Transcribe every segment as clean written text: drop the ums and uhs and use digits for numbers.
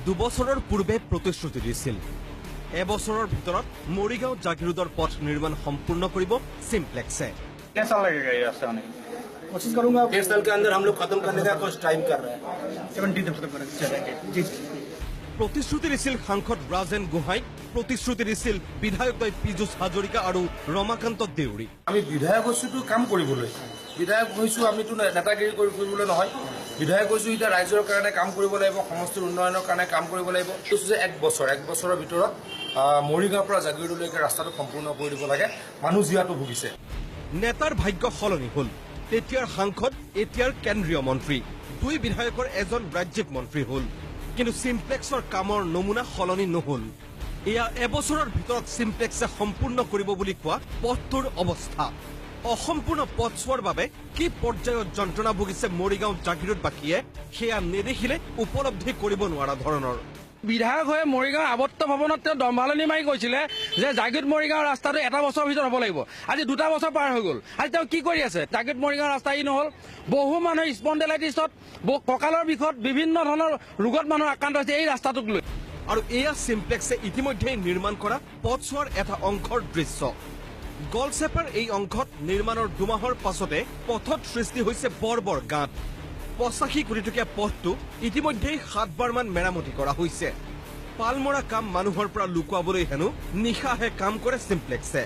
দুবছৰৰ পূৰ্বে প্ৰতিশ্ৰুতি দিছিল, এবছৰৰ ভিতৰত মৰিগাঁও জাগিৰোডৰ পথ নিৰ্মাণ সম্পূৰ্ণ কৰিব চিমপ্লেক্সে। कितने साल लगेगा ये रास्ता होने में? कोशिश करूंगा। 1.5 साल के अंदर हम लोग खत्म करने का कुछ टाइम कर रहे हैं। 70 खत्म करेंगे जी। প্ৰতিশ্ৰুতি দিছিল সাংসদ ৰাজেন গোহাঁইক, প্ৰতিশ্ৰুতি দিছিল বিধায়কদ্বয় পীযুষ হাজৰিকা আৰু ৰমাকান্ত দেউৰী। আমি বিধায়ক হৈছোঁতো কাম কৰিবলৈ, বিধায়ক হৈছোঁ আমিতো নেতাগিৰি কৰি ফুৰিবলৈ নহয়। বিধায়ক হৈছোঁ এতিয়া ৰাইজৰ কাৰণে কাম কৰিব লাগিব, সমষ্টিৰ উন্নয়নৰ কাৰণে কাম কৰিব লাগিব। কৈছোঁ যে এক বছৰৰ ভিতৰত মৰিগাঁৱৰ পৰা জাগিৰোডলৈকে ৰাস্তাটো সম্পূৰ্ণ কৰি দিব লাগে। মানুহ জীয়াতু ভুগিছে। নেতাৰ ভাগ্য সলনি হ'ল। তেতিয়াৰ সাংসদ এতিয়াৰ কেন্দ্ৰীয় মন্ত্ৰী, দুই বিধায়কৰ এজন ৰাজ্যিক মন্ত্ৰী হ'ল, কিন্তু চিমপ্লেক্সৰ কামৰ নমুনা সলনি নহ'ল। এয়া এবছৰৰ ভিতৰত চিমপ্লেক্সে সম্পূৰ্ণ কৰিব বুলি কোৱা পথটোৰ অৱস্থা। অসম্পূৰ্ণ পথছোৱাৰ বাবে কি পৰ্যায়ত যন্ত্ৰণা ভুগিছে মৰিগাঁও জাগিৰোডবাসীয়ে, সেয়া নেদেখিলে উপলব্ধি কৰিব নোৱাৰা ধৰণৰ। বিধায়ক হৈ মৰিগাঁও আৱৰ্ত ভৱনত তেওঁ দম্ভালনি মাৰি কৈছিলে যে জাগিৰোড মৰিগাঁও ৰাস্তাটো এটা বছৰৰ ভিতৰত হ'ব লাগিব। আজি 2টা বছৰ পাৰ হৈ গ'ল। আজি তেওঁ কি কৰি আছে? জাগিৰোড মৰিগাঁও ৰাস্তা ই নহ'ল। বহু মানুহ স্পণ্ডেলাইটিছত, কঁকালৰ বিষত, বিভিন্ন ধৰণৰ ৰোগত মানুহ আক্ৰান্ত হৈছে এই ৰাস্তাটোক লৈ। আৰু এয়া চিমপ্লেক্সে ইতিমধ্যেই নিৰ্মাণ কৰা পথছোৱাৰ এটা অংশৰ দৃশ্য। গলচেপাৰ এই অংশত নিৰ্মাণৰ 2 মাহৰ পাছতে পথত সৃষ্টি হৈছে বৰ বৰ গাঁত। 85 কোটি টকীয়া পথটো ইতিমধ্যেই সাতবাৰমান মেৰামতি কৰা হৈছে। পালমৰা কাম মানুহৰ পৰা লুকুৱাবলৈ হেনো নিশাহে কাম কৰে চিমপ্লেক্সে,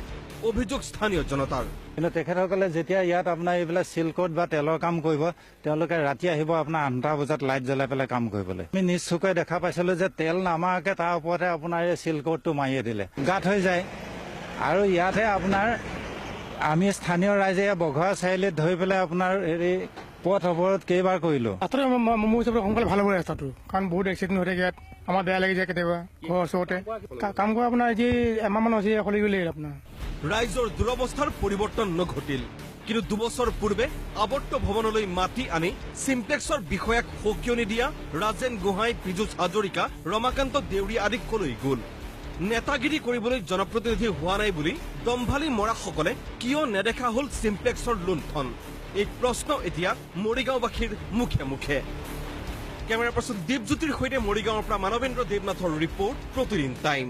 অভিযোগ স্থানীয় জনতাৰ। কিন্তু তেখেতসকলে যেতিয়া ইয়াত আপোনাৰ এইবিলাক চিলকোট বা তেলৰ কাম কৰিব, তেওঁলোকে ৰাতি আহিব আপোনাৰ 8টা বজাত লাইট জ্বলাই পেলাই কাম কৰিবলৈ। আমি নিজ চকুৰে দেখা পাইছিলো যে তেল নামাৰাকে তাৰ ওপৰতে আপোনাৰ এই চিলকোটটো মাৰিয়ে দিলে, গাঁত হৈ যায়। আৰু ইয়াতে আপোনাৰ আমি স্থানীয় ৰাইজে বঘৰা চাৰিআলিত ধৰি পেলাই আপোনাৰ হেৰি পথ অৱৰোধ কেইবাৰ কৰিলো। ৰাস্তাটো মোৰ হিচাপে সোনকালে ভাল হ'ব ৰাস্তাটো, কাৰণ বহুত এক্সিডেণ্ট হৈ থাকে ইয়াত। আমাৰ বেয়া লাগি যায় কেতিয়াবা ঘৰৰ ওচৰতে কাম কৰা। আপোনাৰ আজি এমাহমান হৈছে খুলি গ'লে আপোনাৰ। ৰাইজৰ দুৰৱস্থাৰ পৰিৱৰ্তন নঘটিল। কিন্তু দুবছৰ পূৰ্বে আৱৰ্ত ভৱনলৈ মাতি আনি চিমপ্লেক্সৰ বিষয়াক সকিয়নি দিয়া ৰাজেন গোহাঁই, পীযুষ হাজৰিকা, ৰমাকান্ত দেউৰী আদি কলৈ গ'ল? নেতাগিৰি কৰিবলৈ জনপ্ৰতিনিধি হোৱা নাই বুলি দম্ভালি মৰাসকলে কিয় নেদেখা হ'ল চিমপ্লেক্সৰ লুণ্ঠন? এই প্ৰশ্ন এতিয়া মৰিগাঁওবাসীৰ মুখে মুখে। কেমেৰা পাৰ্চন দীপজ্যোতিৰ সৈতে মৰিগাঁৱৰ পৰা মানৱেন্দ্ৰ দেৱনাথৰ ৰিপৰ্ট, প্ৰতিদিন টাইম।